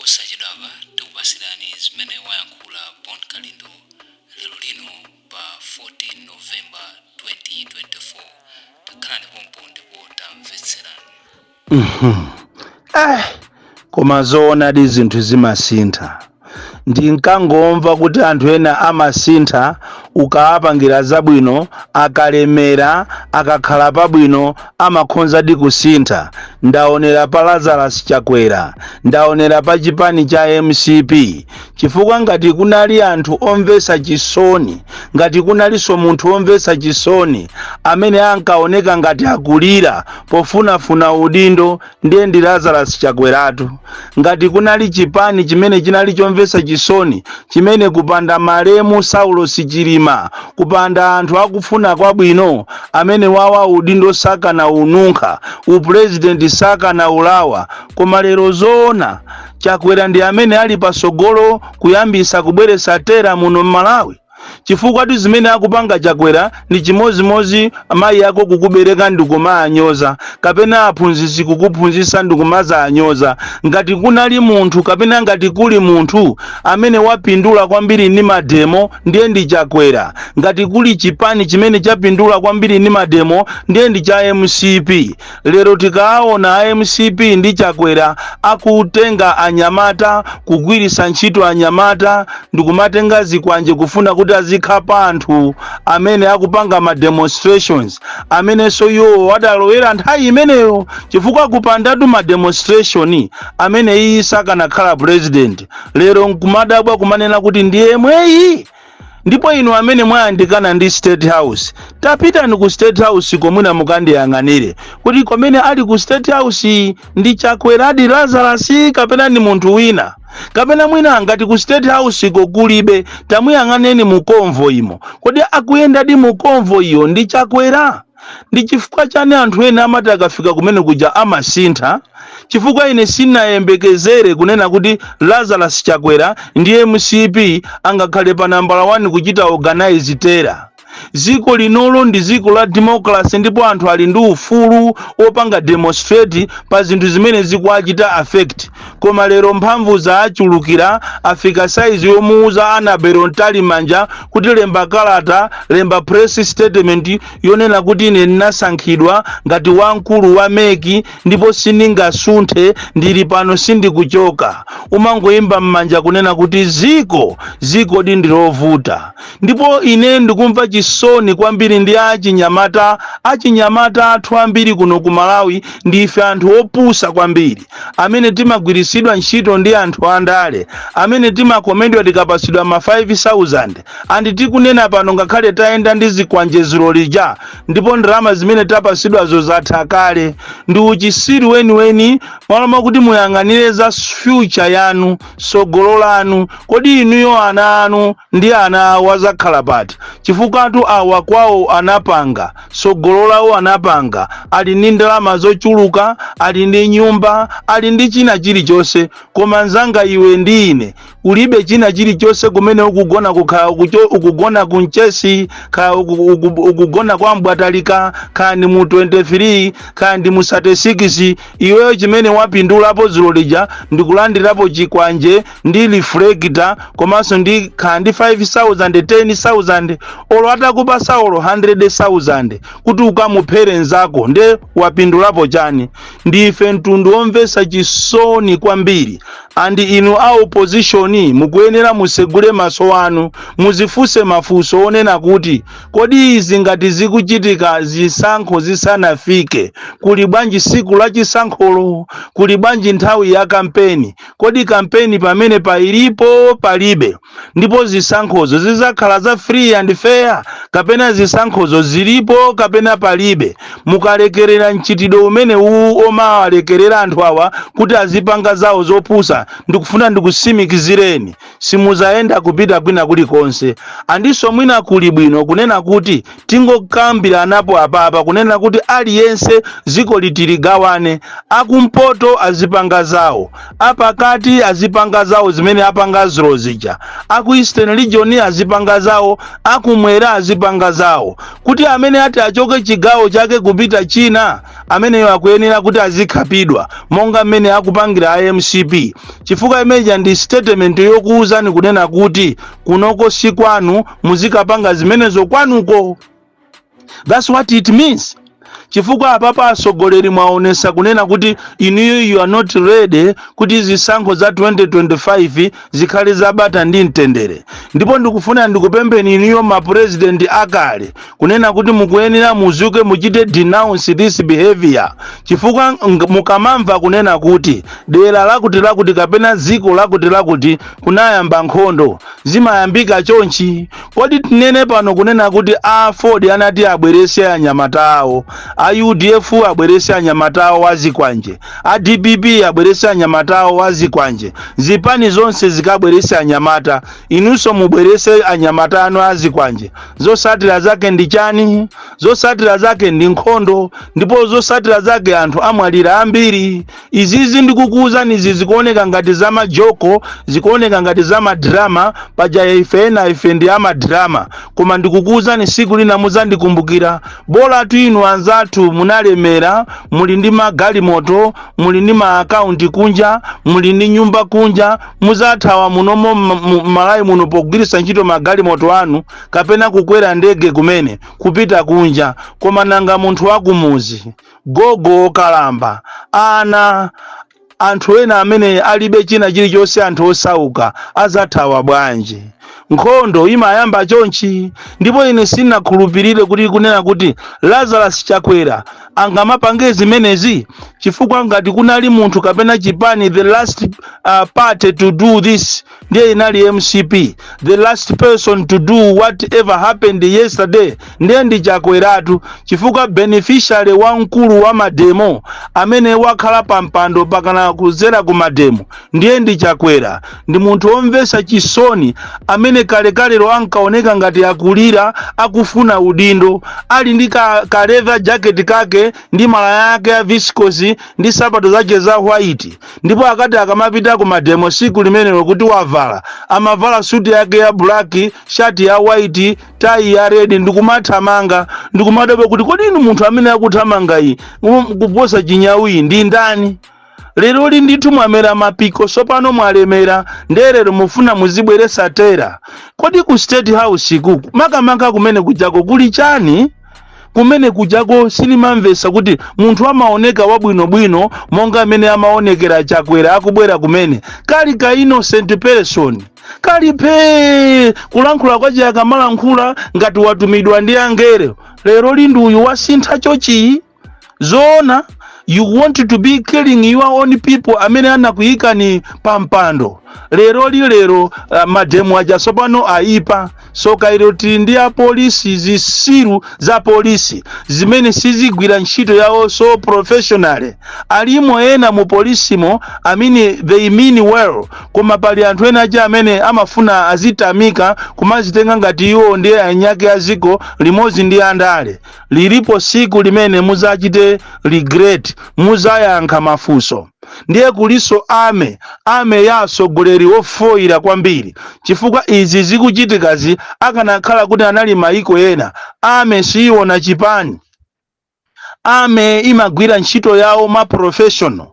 Posachedwapa tikupasirani zimene wayankhula Bon Kalindo lero lino pa 14 November 2024. Takhalani pompo ndipo tamvetserani. Koma zoonadi, zinthu zimasintha. Ndinkangomva kuti anthu ena amasintha ukaapangira zabwino, akalemera, akakhala pabwino, amakhonzadi kusintha. Ndaonera pa Lazarus Chakwera, ndaonera pa chipani cha MCP, chifukwa ngati kunali anthu omvetsa chisoni, ngati kunalinso munthu omvetsa chisoni amene ankaoneka ngati akulira pofunafuna udindo, ndiye ndi Lazarus Chakweratu. Ngati kunali chipani chimene chinali chomvetsa chisoni, chimene kupanda malemu Saulo Chilima, kupanda anthu akufuna kwabwino, amene wawa udindo sakana ununkha, upurezidenti sakana ulawa. Koma lero zoona, Chakwera ndi amene ali pasogolo kuyambisa kubweretsa terror muno m'Malawi, chifukwa tu zimene akupanga Chakwera ndi chimozimozi amayi ako kukubereka ndikumaanyoza, kapena aphunzitsi kukuphunzitsa ndikumazanyoza. Ngati kunali munthu, kapena ngati kuli munthu amene wapindula kwambiri ndi mademo, ndiye ndi Chakwera. Ngati kuli chipani chimene chapindula kwambiri ndi mademo, ndiye ndi cha MCP. Lero tikaona a MCP ndi Chakwera akutenga anyamata, kugwiritsa ntchito anyamata ndikumatenga zikwanje kufuna kuti azikhapa anthu amene akupanga ma demonstrations, amenenso iwo adalowera nthawi imeneyo, chifukwa kupandatu ma demonstration amene iyi sakanakhala president. Lero nkumadabwa kumanena kuti ndiye mweyi. Ndipo inu amene mwayandikana ndi State House, tapitani ku State House komwina mukandiyang'anire kuti komene ali ku State House ndi Chakweradi Lazarus, kapena ndi munthu wina, kapena mwina ngati ku State House ko kulibe, tamuyang'aneni mu convoy imo. Kodi akuyendadi mu convoy iyo ndi Chakwera? Ndi chifukwa chani anthu ena amati akafika kumene kuja amasintha? Chifukwa ine sinayembekezere kunena kuti Lazarus Chakwera ndi MCP angakhale pa nambala 1 kuchita organize terror. Dziko linolo ndi dziko la democracy, ndipo anthu ali ndi ufulu opanga demonstrate pa zinthu zimene zikuachita affect. Koma lero mphamvu zaachulukira, afika saizi yomuuza Annabel Mtalimanja kuti lemba kalata, lemba press statement yonena kuti ine ndinasankhidwa ngati wamkulu wa MEC ndipo sindingasunthe, ndili pano, sindikuchoka. Umangoyimba m'manja kunena kuti ziko di ndilovuta. Ndipo ine ndikumva chisoni kwambiri ndi achinyamata. Achinyamata athu ambiri kuno ku Malawi ndife anthu opusa kwambiri, amene timagwirisidwa ntchito ndi anthu andale, amene timakomedwa tikapasidwa ma 5000. And tikunena pano, ngakhale tayenda ndi zikwanjezero lija, ndipo ndalama zimene tapasidwazo zatha kale. Ndi uchisiru weniweni. Mwaloma kuti muyang'anire za future yanu, sogolo lanu. Kodi inuyo ana anu ndi ana awo azakhala pati? Chifukwa anthu awa kwawo anapanga sogolo lawo, anapanga, ali ndi ndalama zochuluka, ali ndi nyumba, ali ndi china chilichonse. Koma nzanga iwe ndi ine ulibe china chilichonse. Kumene ukugona, kukhala ukugona kunchesi, khala ukugona kwa Mbwatalika, khala ndi mu 23, khala ndi mu 36. Iweyo chimene wapindulapo dzulo lija ndikulandirapo chikwanje ndi reflector, komanso ndi khala ndi 5000, 10,000. Olo atakupasa olo 100,000 kuti ukamuphere nzako, nde wapindulapo chani? Ndife mtundu womvetsa chisoni kwambiri. And inu a opposition mukuyenera musegule maso anu, muzifunse mafunso onena kuti kodi izi ngati zikuchitika zisankho zisanafike, kuli bwanji siku la chisankholo? Kuli bwanji nthawi ya kampeni? Kodi kampeni pamene pailipo palibe? Ndipo zisankhozo zizakhala za free and fair, kapena zisankhozo zilipo kapena palibe? Mukalekerera mchitidwe umene uwu omawalekerera anthu awa kuti azipanga zawo zopusa, ndikufuna ndikusimikizireni, simuzayenda kupita kwina kulikonse. Andinso mwina kuli bwino kunena kuti tingokambiranapo apapa kunena kuti aliyense dziko litiligawane: akumpoto azipanga zawo, apakati azipanga zawo zimene apanga zulo zija, aku Eastern Region azipanga zawo, akumwera azipanga zawo, kuti amene ati achoke chigawo chake kupita china Ameneyo akuyenera kuti azikhapidwa monga mmene akupangira iMCP, chifukwa imeja ndi statement yokuwuzani kunena kuti kunoko si kwanu, muzikapanga zimenezo kwanuko. That's what it means, chifukwa apapa atsogoleri mwaonesa kunena kuti inuyo you are not ready kuti zisankho za 2025 zikhale zabata ndi mtendere. Ndipo ndikufuna ndikupempheni inuyo mapurezidenti akale kunena kuti mukuyenera muzuke, muchite denounce this behavior, chifukwa mukamamva kunena kuti dera lakuti lakuti kapena dziko lakuti lakuti kunayamba nkhondo, zimayambika chonchi. Kodi tinene pano kunena kuti AFORD anati abwerese anyamata awo, a UDF abwerese anyamata awo azikwanje, a DPP abwerese anyamata awo azikwanje, zipani zonse zikabwerese anyamata, inunso mubwerese anyamata anu azikwanje, zosatira zake ndi chani? Zosatira zake ndi nkhondo, ndipo zosatira zake anthu amwalira ambiri. Izizi ndikukuwuzani, izi zikuoneka ngati zamajoko, zikuoneka ngati zamadrama. Paja ife ena ife ndi amadrama, koma ndikukuwuzani, siku lina muzandikumbukira. Bola tu inu anzathu munalemera, muli ndi magalimoto, muli ndi maakaunti kunja, muli ndi nyumba kunja, muzathawa munomo Malawi muno pogwiritsa ntchito magalimoto anu kapena kukwera ndege kumene kupita kunja. Koma nanga munthu wakumuzi, gogo okalamba, ana, anthu ena amene alibe china chilichonse, anthu osauka, azathawa bwanji? Nkhondo imayamba chonchi. Ndipo ine sinakhulupirire kuti kunena kuti Lazarus Chakwera angamapange zimenezi, chifukwa ngati kunali munthu kapena chipani, the last party to do this ndiye inali MCP. The last person to do whatever happened yesterday ndiye ndi Chakweratu, chifukwa beneficiary wamkulu wa mademo amene wakhala pa mpando pakana kuzera ku mademo ndiye ndi Chakwera. Ndi munthu womvetsa chisoni amene kalekalero ankaoneka ngati akulira, akufuna udindo, ali ndi ka leather jacket kake ndi malaya ake a viscose ndi sapato zake za white. Ndipo akati akamapita ku mademo siku limenelo kuti wavala, amavala suti yake ya black, shati ya white, tai ya red, ndikumathamanga, ndikumadabwa kuti kodi inu munthu amene akuthamanga iyi kuposa chinyawiyi ndi ndani? Lero li ndithu mwamera mapiko, sopano mwalemera, nderero mufuna muzibweresa terror. Kodi ku State House kuku, makamaka kumene kujako, kuli chani kumene kujako? Sinimamvesa kuti munthu amaoneka wabwinobwino monga amene amaonekera Chakwera akubwera kumene, kali ka innocent person, kali phee, kulankhula kwace akamalankhula ngati watumidwa ndi angelo. Lero linduyu wasintha chochi? Zoona, you want to be killing your own people amene anakuyikani pa mpando? Lero li lero mademo aja sopano aipa. Soka ilo, tili ndi apolisi, zisiru za polisi zimene sizigwira ntchito yawo so professionally. Alimo ena mu polisimo amene they mean well, koma pali anthu ena aja amene amafuna azitamika, kumazitenga ngati iwo ndiye anyake aziko limodzi ndi andale. Lilipo siku limene muzachite regret, muzayankha mafunso. Ndiye kuliso army, army ya atsogoleri ofoyira kwambiri, chifukwa izi zikuchitikazi akanakhala kuti anali maiko ena, army siyiona chipani, army imagwira ntchito yawo ma professional,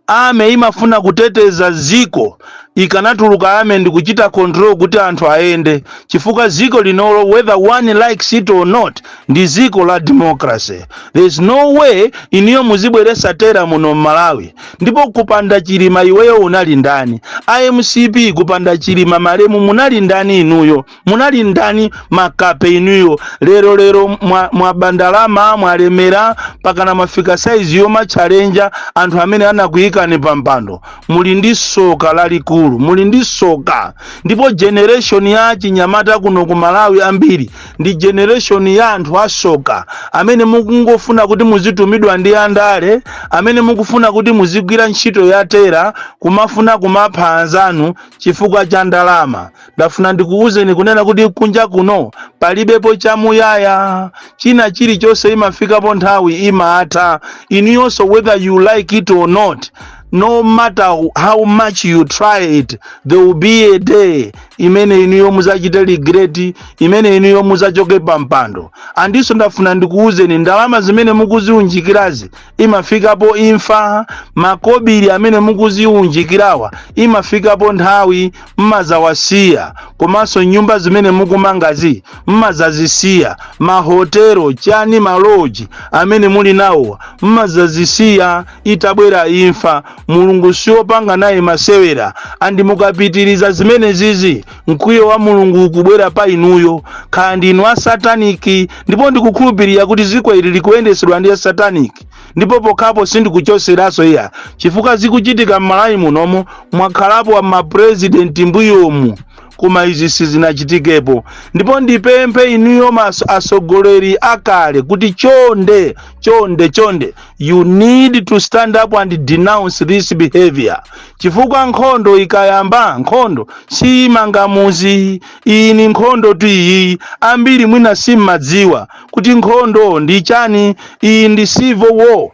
army imafuna kuteteza ziko. Ikanatuluka army ndikuchita control kuti anthu ayende, chifukwa ziko linolo, whether one likes it or not, ndi ziko la democracy. There is no way iniyo muzibweresa terror muno mMalawi. Ndipo kupanda Chilima iweyo unali ndani? IMCP, kupanda Chilima malemu munali ndani inuyo? Munali ndani, makape inuyo? Lero lero mwabandalama, mwalemera, pakana mwafika saizi yomatchalenja anthu amene anakuyikani pa mpando. Muli ndi soka lalikulu, muli ndi soka. Ndipo generation ya chinyamata kuno ku Malawi ambiri ndi generation ya anthu asoka amene mukungofuna kuti muzitumidwa ndi andale, amene mukufuna kuti muzigwira ntchito ya terror, kumafuna kumapha anzanu chifukwa cha ndalama. Ndafuna ndikuwuzeni kunena kuti kunja kuno palibepo chamuyaya. China chilichonse imafikapo nthawi imatha. Inuyonso, whether you like it or not, no matter how much you try it, there will be a day. Imene inuyo muzachite regret, imene inuyo muzachoke pa mpando. Andinso ndafuna ndikuwuzeni, ndalama zimene mukuziunjikirazi imafikapo imfa. Makobiri amene mukuziunjikirawa imafikapo nthawi mmazawasiya, komanso nyumba zimene mukumangazi mmazazisiya, mahotelo chani, maloji amene muli nawo mmazazisiya itabwera imfa. Mulungu siwopanga naye masewera, and mukapitiriza zimene zizi, mkwiyo wa Mulungu ukubwera pa inuyo, kaya ndinu asataniki. Ndipo ndikukhulupirira kuti ziko ili likuyendesedwa ndi asataniki, ndipo pokhapo sindikuchoseranso iya, chifukwa zikuchitika m'Malawi munomo. Mwakhalapo mapurezidenti mbuyomu, koma izi sizinachitikepo. Ndipo ndipemphe inuyo asogoleri akale kuti chonde, chonde, chonde, you need to stand up and denounce this behavior, chifukwa nkhondo ikayamba, nkhondo siyimanga muzi. Iyi ni nkhondo tu iyi. Ambiri mwina simmadziwa kuti nkhondo ndi chani. Iyi ndi civil war,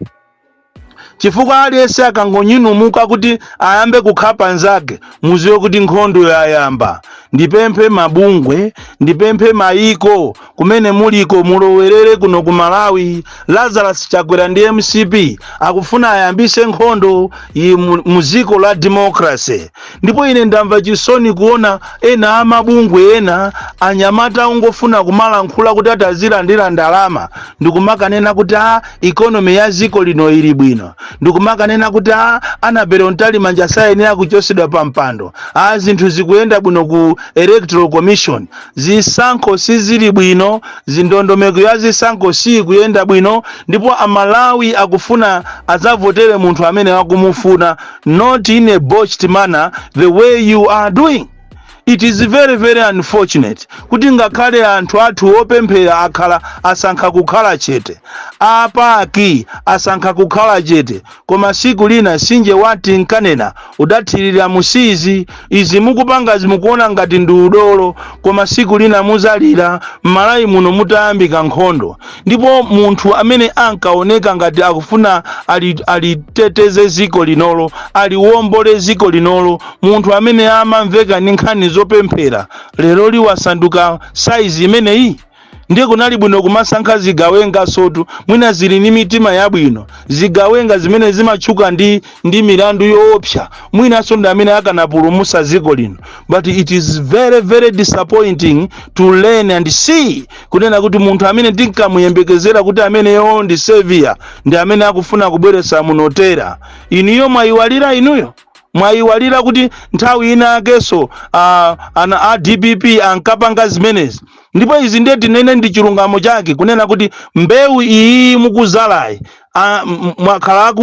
chifukwa aliyense akangonyinumuka kuti ayambe kukhapa nzake, muziwe kuti nkhondo yayamba. Ndipemphe mabungwe, ndipemphe mayiko kumene muliko, mulowerere kuno ku Malawi. Lazarus Chakwera ndi MCP akufuna ayambise nkhondo iyi mu ziko la democracy. Ndipo ine ndamva chisoni kuona ena amabungwe, ena anyamata ongofuna kumalankhula kuti atazilandira ndalama, ndikumakanena kuti a economy ya ziko lino ili bwino, ndikumakanena kuti a Annabel Mtalimanja sayenera kuchosedwa pa mpando, a zinthu zikuyenda bwino ku Electoral Commission. Zisankho sizili bwino, zindondomeko ya zisankho sikuyenda bwino, ndipo Amalawi akufuna adzavotere munthu amene akumufuna, not in a botched manner the way you are doing. It is very, very unfortunate kuti ngakhale anthu athu opemphera akhala asankha kukhala chete, apaki asankha kukhala chete, koma siku lina sinje wati nkanena udathirira musizi. Izi mukupangazi mukuona ngati ndi udolo, koma siku lina muzalira m'Malawi muno mutayambika nkhondo. Ndipo munthu amene ankaoneka ngati akufuna aliteteze ziko linolo, aliwombole ziko linolo, munthu amene amamveka ndi nkhani zopemphera, lero liwasanduka saizi imeneyi. Ndiye kunali bwino kumasankha zigawenga sotu, mwina zili ndi mitima yabwino. Zigawenga zimene zimatchuka ndi milandu yoopsa, mwinanso ndi amene akanapulumusa ziko lino. But it is very, very disappointing to learn and see kunena kuti munthu amene tinkamuyembekezera kuti ameneyo ndi savior ndi amene akufuna kubweretsa munotera. Inuyo mwayiwalira, inuyo mwayiwalira kuti nthawi ina akenso ana a DPP ankapanga zimenezi. Ndipo izi ndiye tinene ndi chilungamo chake kunena kuti mbewu iyi mukuzalayi,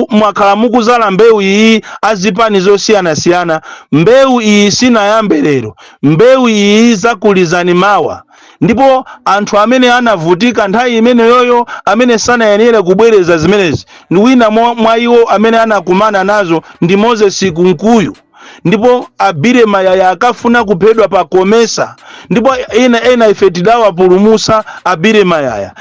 mwakhala mukuzala mbewu iyi azipani zosiyanasiyana. Mbewu iyi sinayambe lero, mbewu iyi zakulizani mawa. Ndipo anthu amene anavutika nthawi imeneyoyo, amene sanayenere kubwereza zimenezi, ndi wina mwa iwo amene anakumana nazo ndi Moses Kunkuyu. Ndipo a Billy Mayaya akafuna kuphedwa pa Komesa, ndipo ena ena ife tidawapulumusa a Billy Mayaya.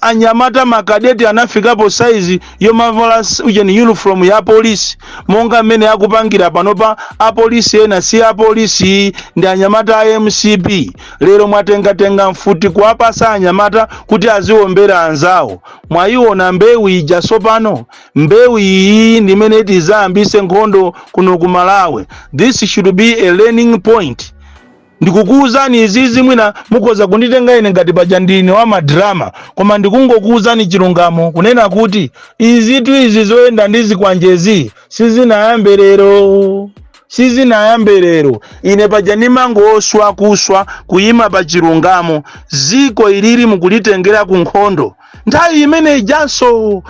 Anyamata makadeti anafikapo saizi yomavala ujeni uniform ya polisi, monga mmene akupangira panopa apolisi ena. Si apolisi, ndi anyamata a MCP. Lero mwatengatenga mfuti kuwapasa anyamata kuti aziwombera anzawo. Mwayiona mbewu ija sopano? Mbewu iyi ndimene tizayambise nkhondo kuno ku Malawi. This should be a learning point. Ndikukuwuzani izizi, mwina mukhoza kunditenga ine ngati paja ndine wa madrama, koma ndikungokuwuzani chilungamo kunena kuti izitu, izi zoyenda ndi zikwanjezi sizinayambe lero, sizinayambe lero. Ine paja ndimangoswa kuswa kuyima pa chilungamo. Ziko ilili mukulitengera ku nkhondo. Nthawi imene ijanso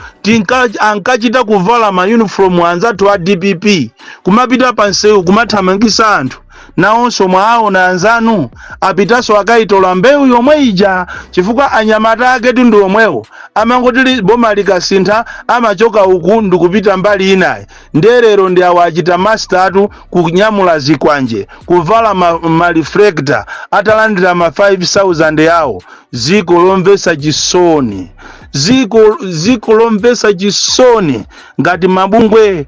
ankachita kuvala ma uniform anzathu a DPP, kumapita pansewu kumathamangisa anthu. Nawonso mwaona anzanu apitanso akayitola mbewu yomwe ija, chifukwa anyamata aketu ndi omwewo. Amangoti boma likasintha, amachoka uku ndikupita mbali inayi. Nderero ndi awo achita master kunyamula zikwanje, kuvala ma reflector, atalandira ma 5000 yawo. Ziko lomvetsa chisoni, Ziko lomvetsa chisoni. Ngati mabungwe,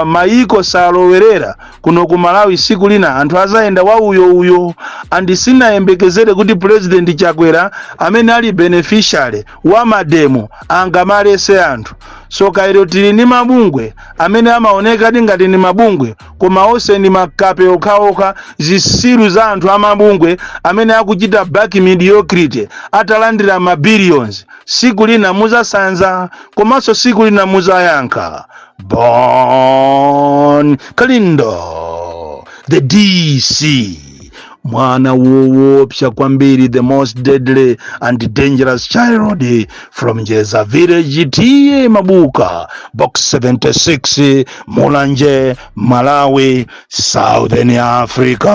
mayiko salowerera kuno ku Malawi, siku lina anthu azayenda wa uyo uyo. And sinayembekezere kuti President Chakwera, amene ali beneficiary wa mademo, angamalese anthu. So kairo tili ndi mabungwe amene amaonekadi ngati ndi mabungwe, koma onse ndi makape okhaokha, zisilu za anthu amabungwe amene akuchita back mediocrity atalandira ma billions. Siku lina muzasanza, komanso siku lina muzayankha. Bon Kalindo, the DC, mwana woopsa kwambiri, the most deadly and dangerous child from Njeza village, T/A Mabuka, Box 76, Mulanje, Malawi, Southern Africa.